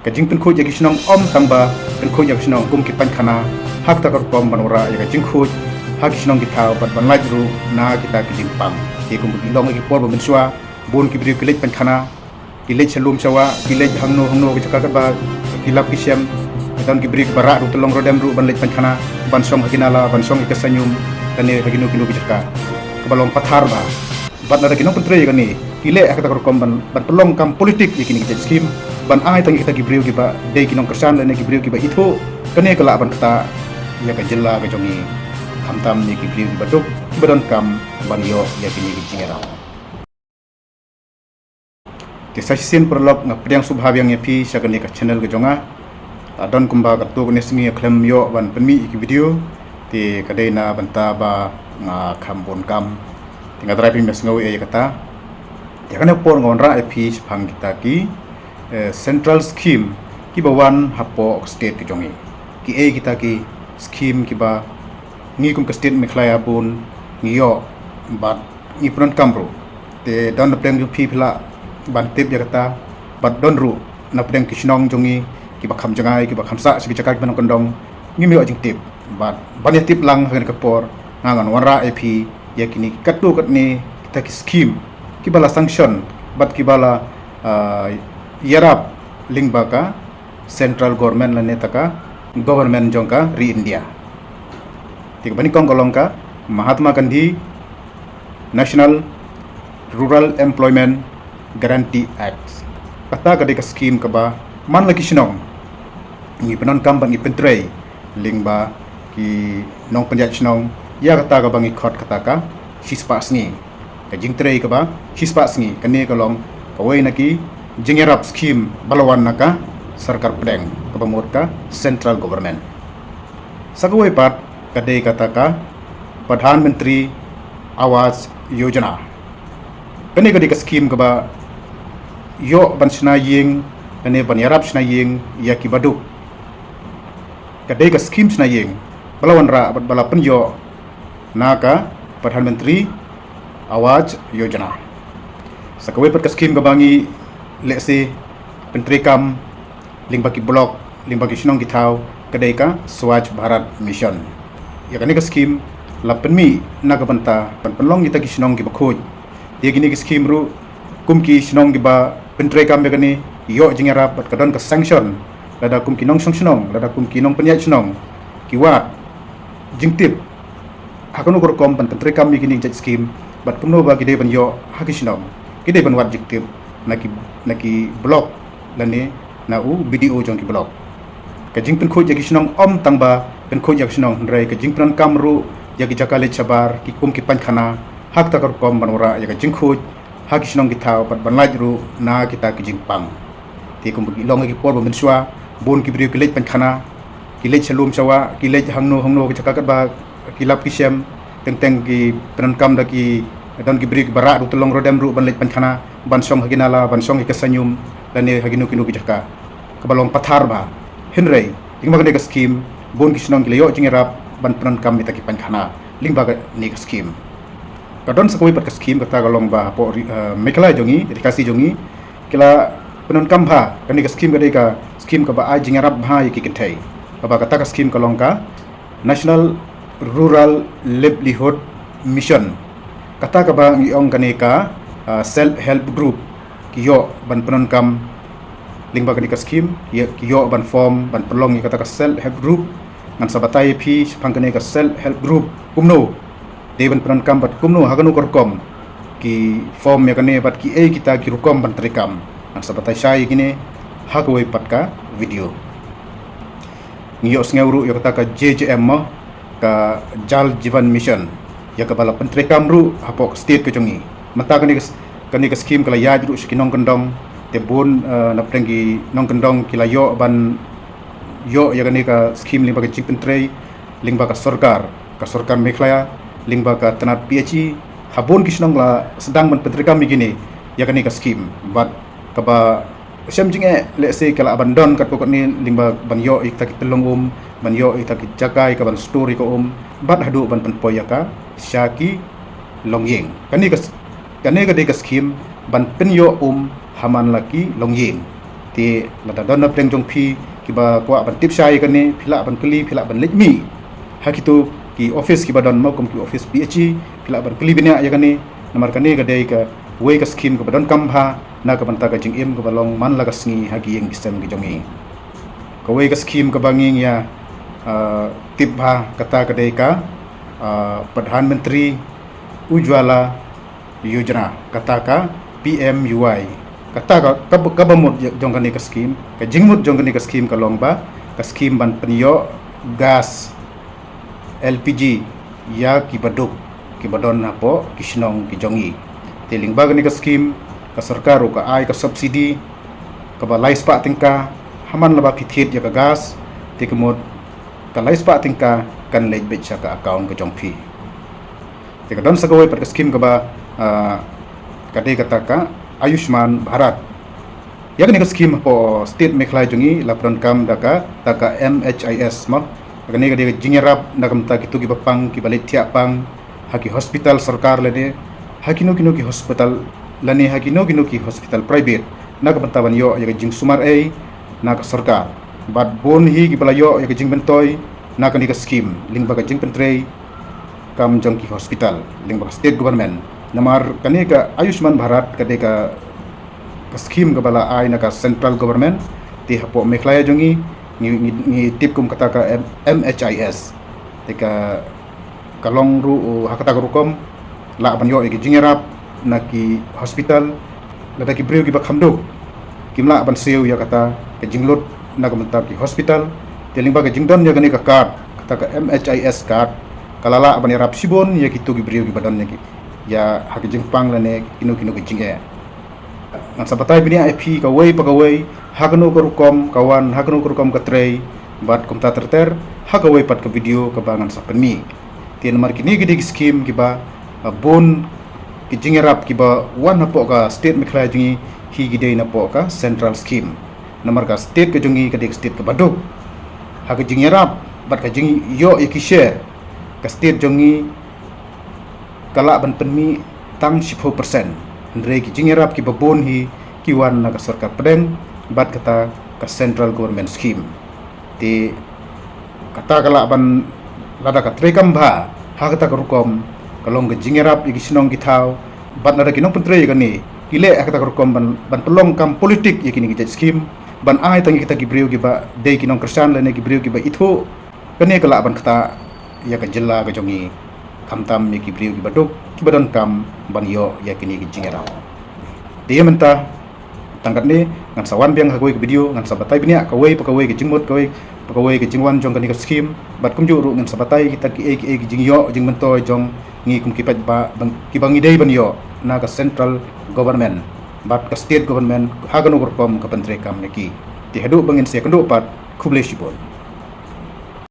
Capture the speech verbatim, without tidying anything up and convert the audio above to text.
Ka jingpynkhuid ïa ki shnong ym tang ba pynkhuid ïa ki shnong kum ki painkhana, ha kata ka rukom ban wanrah ïa ka jingkhuid ha ki shnong ki thaw bad ban lait ruh na kita ki jingpang. Te kumba ki long ïa ki por ba mynshuwa, bun ki briew ki leit painkhana, ki leit sha lum sha wah, ki leit hangno hangno ki jaka katba ki lap ki shem. Ki don ki briew kiba rah ruh tyllong ryndem ruh ban leit painkhana, ban shong ha ki nala, ban shong ha ki saiñum, lane ha kino kino ki jaka kaba long pathar bha. Bad lada ki nongpyntrei ïa kane ki leh ha kata ka rukom ban, ban pynlong kam politik ïa kine ki jait skim, ban ai tang ïa kita ki briew kiba dei ki nongkyrshan lane ki briew kiba ithuh, kane ka lah ban ktah ïa ka jylla ka jong ngi, khamtam ïa ki briew kiba duk, kiba donkam ban ïoh ïa kine ki jingïarap. Te sa shisien paralok, nga pdiang sngewbha biang ïa phi sha kane ka channel ka jong nga. Lada don kumba katto katne sngi nga khlem ïoh ban pynmih ïa ki video, te ka dei na bynta ba nga kham bun kam. Te nga tharai phin ïasngew ïa kata. Ïa kane por nga wanrah ïa phi shaphang kita ki, eh, central scheme kiba wan hapoh state ka jong ngi. Kiei kita ki scheme kiba ngi kum ka state Meghalaya bun ngi ïoh bad ngi pyndonkam ruh. Te don napdeng jong phi phi lah ban tip ïa kata, bad don ruh napdeng ki shnong jong ngi kiba kham jngai, kiba kham sah sha ki jaka kiba nongkyndong, ngim ïoh jingtip. Bad ban ïatip lang ha kane ka por, nga ngan wanrah ïa phi ïa kine katto katne kita ki scheme kiba la sanction bad kiba la, ah, ïarap lyngba ka central government lane kata ka government jong ka ri India. Te kaba nyngkong ka long ka Mahatma Gandhi National Rural Employment Guarantee Act. Kata ka dei ka scheme kaba man la ki shnong ngi pyndonkam bad ngi pyntrei lyngba ki nongpynïaid shnong ïa kata kaba ngi khot kata ka shispah sngi. Ka jingtrei kaba shispah sngi, kane ka long kawei na ki jingïarap scheme ba la wan na ka sorkar pdeng kaba mut ka central government. Sa kawei pat ka dei kata ka Pradhan Mantri Awas Yojana. Kane ka dei ka scheme kaba ïoh ban shna ïing, kane ban ïarap shna ïing ïa kiba duk. Ka dei ka scheme shna ïing ba la wanrah bad ba la pynïoh na ka Pradhan Mantri Awas Yojana. Sa kawei pat ka scheme kaba ngi lehse pyntreikam lyngba ki block, lyngba ki shnong ki thaw, ka dei ka Swachh Bharat Mission. Ïa kane ka scheme la pynmih na ka bynta ban pynlong kita ki shnong kiba khuid. Te ïa kine ki scheme ruh, kum ki shnong kiba pyntreikam ïa kane, ïoh jingïarap bad ka don ka sanction lada kum ki nongshong shnong, lada kum ki nongpynïaid shnong ki wad jingtip ha kano ka rukom ban pyntreikam ïa kine ki jait scheme, bad kumno ba ki dei ban ïoh ha ki shnong, ki dei ban wad jingtip na ki, na ki block lane na u B D O jong ki block. Ka jingpynkhuid ïa ki shnong ym tang ba pynkhuid ïa ki shnong, hynrei ka jingpyndonkam ruh ïa ki jaka leit shabar, ki kum ki painkhana, ha kata ka rukom ban wanrah ïa ka jingkhuid ha ki shnong ki thaw bad ban lait ruh na kita ki jingpang. Te kumba ki long ha ki por ba mynshuwa, bun ki briew ki leit painkhana, ki leit sha lum sha wah, ki leit hangno hangno ki jaka katba ki lap ki shem, teng teng ki pyndonkam da ki, don ki briew kiba rah ruh tyllong ryndem ruh ban leit painkhana, ban shong ha ki nala, ban shong ha ki saiñum, lane ha kino kino ki jaka kaba long pathar bha. Hynrei lyngba kane ka scheme, bun ki shnong ki la ïoh jingïarap ban pyndonkam ïa kita ki painkhana lyngba kane ka scheme. Ka don sa kawei pat ka scheme, kata ka long ba hapoh ri-, eh, Meghalaya jong ngi, ri Khasi jong ngi, ki la pyndonkam bha. Kane ka scheme ka dei ka scheme kaba ai jingïarap bha ïa ki kynthei, kaba kata ka scheme ka long ka National Rural Livelihood Mission. Kata kaba ngi ong kane ka, ah, self help group ki ïoh ban pyndonkam lyngba kane ka scheme, ki, ki ïoh ban form, ban pynlong ïa kata ka self help group. Ngan sa batai ïa phi shaphang kane ka self help group kumno dei ban pyndonkam bad kumno, ha kano ka rukom ki form ïa kane bad kiei kita ki rukom ban treikam. Ngan sa batai shai ïa kine ha kawei pat ka video. Ngi ïohsngew ruh ïa kata ka J J M mo, ka Jal Jeevan Mission, ïa kaba la pyntreikam ruh hapoh ka state ka jong ngi. Mynta kane ka s-, kane ka scheme ka la ïaid ruh sha ki nongkyndong, te bun, eh, napdeng ki nongkyndong ki la ïoh ban ïoh ïa kane ka scheme lyngba ka jingpyntrei lyngba ka sorkar, ka sorkar Meghalaya, lyngba ka tnat P H E, ha bun ki shnong la sdang ban pyntreikam ïa kine, ïa kane ka scheme. Bad kaba shem jingeh, lehse ka lah ban don katto katne lyngba ban ïoh ïa kita ki tyllong um, ban ïoh ïa kita ki jaka ïa ka ban store ïa ka um, bad haduh ban pynpoi ïa ka sha ki longïing. Kane ka s-, kane ka dei ka scheme ban pynïoh um ha man la ki longïing. Te lada don na pdeng jong phi kiba kwah ban tip shai ïa kane, phi lah ban kylli, phi lah ban leit mih ha kito ki office kiba don mo kum ki office P H E, phi lah ban kylli bniah ïa kane. Namar kane ka dei kawei ka skim kaba donkam bha na ka bynta ka jingim kaba long man la ka sngi ha ki ïing ki sem ki jong ngi. Kawei ka skim kaba ngi ïa, ah, tip bha kata ka dei ka, ah, Pradhan Mantri Ujjwala Yojana, kata ka P M U Y. Kata ka, ka, kaba mut jong kane ka skim, ka jingmut jong kane ka skim ka long ba ka skim ban pynïoh gas L P G ïa kiba duk, kiba don hapoh ki shnong ki jong ngi. Te lyngba kane ka skim, ka sorkar ruh ka ai ka subsidy kaba lai spah tyngka ha man la ba phi thied ïa ka gas, te ka mut ka lai spah tyngka kan leit beit sha ka account ka jong phi. Te ka don sa kawei pat ka skim kaba, ah, ka dei kata ka Ayushman Bharat. Ïa kane ka skim hapoh state Meghalaya jong ngi la pyndonkam da kata ka M H I S mo. Ïa kane ka dei ka jingïarap na ka bynta kito kiba pang, kiba leit thiah pang ha ki hospital sorkar lane ha kino kino ki hospital lane ha kino kino ki hospital private, na ka bynta ban ïoh ïa ka jingsumar ei na ka sorkar. Bad bun hi kiba la ïoh ïa ka jingmyntoi na kane ka skim lyngba ka jingpyntrei kam jong ki hospital lyngba ka state government. Namar kane ka Ayushman Bharat ka dei ka, ka skim kaba la ai na ka central government. Te hapoh Meghalaya jong ngi, ngi, ngi, ngi tip kum kata ka M-, M H I S. Te ka, ka long ruh, uh, ha kata ka rukom lah ban ïoh ïa ki jingïarap na ki hospital. Lada ki briew kiba kham duk kim lah ban siew ïa kata ka jinglut na ka bynta ki hospital, te lyngba ka jingdon ïa kane ka card, kata ka M H I S card, ka la lah ban ïarap shibun ïa kito ki briew kiba don ïa ki, ïa ha ka jingpang lane kino kino ka jingeh. Ngan sa batai bniah ïa phi kawei pa kawei ha kano ka rukom ka wan, ha kano ka rukom ka trei, bad kumta ter ter ha kawei pat ka video kaba ngan sa pynmih. Te namar kine ki dei ki skim kiba, ah, bun ki jingïarap kiba wan hapoh ka state Meghalaya jong ngi, hi ki dei napoh ka central scheme. Namar ka state ka jong ngi ka dei ka state kaba duk ha ka jingïarap bad ka jingïoh ïa ki share. Ka state jong ngi ka lah ban pynmih tang shiphew percent. Hynrei ki jingïarap kiba bun hi ki wan na ka sorkar pdeng bad kata ka central government scheme. Te kata ka lah ban, lada ka treikam bha ha kata ka rukom, ka long ka jingïarap ïa ki shnong ki thaw. Bad lada ki nongpyntrei ïa kane ki leh ha kata ka rukom ban, ban pynlong kam politik ïa kine ki jait skim, ban ai tang ïa kita ki briew kiba dei ki nongkyrshan lane ki briew kiba ithuh, kane ka lah ban ktah ïa ka jylla ka jong ngi, khamtam ïa ki briew kiba duk, kiba donkam ban ïoh ïa kine ki jingïarap. Te ïa mynta tang katne, ngan sa wan biang ha kawei ka video, ngan sa batai bniah kawei pa kawei ka jingmut, kawei pa kawei ka jingwan jong kane ka skim. Bad kumjuh ruh ngan sa batai kita kiei kiei ki jingïoh jingmyntoi jong ngi kum ki paidbah, bang, kiba ngi dei ban ïoh na ka central government bad ka state government ha kano ka rukom ka pyntreikam ïa ki. Te haduh ba ngin sa ïakynduh pat, khublei shibun.